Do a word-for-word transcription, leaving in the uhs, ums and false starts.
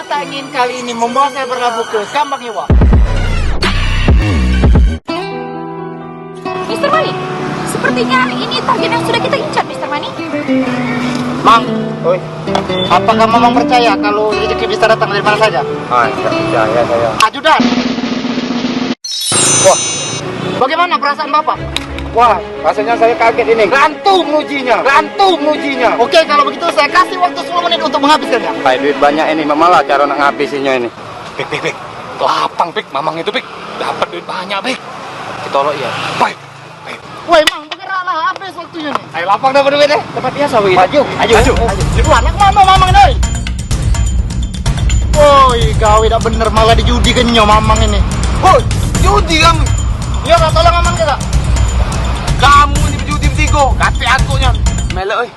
Angin kali ini membawa saya berlabuh ke Kambang Iwa. Mister Mani, sepertinya ini target yang sudah kita incar, Mister Mani. Mang, oi. Apakah Mamang percaya kalau rezeki bisa datang dari mana saja? Ah, tidak percaya saya. Ajudan. Wah. Bagaimana perasaan Bapak? Wah, rasanya saya kaget ini. Rantu mengujinya, rantu mengujinya. Oke, kalau begitu saya kasih waktu sepuluh menit untuk menghabiskannya. Hai, duit banyak ini, malah cara nak ngabisinnya ini. Pik, pik, pik. Lapang, Pik. Mamang itu, Pik. Dapat duit banyak, Pik. Kita olok ya. Baik. Woi, Mang, bergeraklah. Habis waktunya nih. Ayo, lapang dah, berdua deh. Tempat biasa, wih. Maju, maju. Maju. Maju. Wah, nak mana Mamang ini? Woi, gawe dak bener, malah dijudi kenyo Mamang ini. Woi, judi kamu. Ya, Kak, tolong Mamang kita. Kamu ini berjudi bertigo, kate aku nyan. Melok, oi.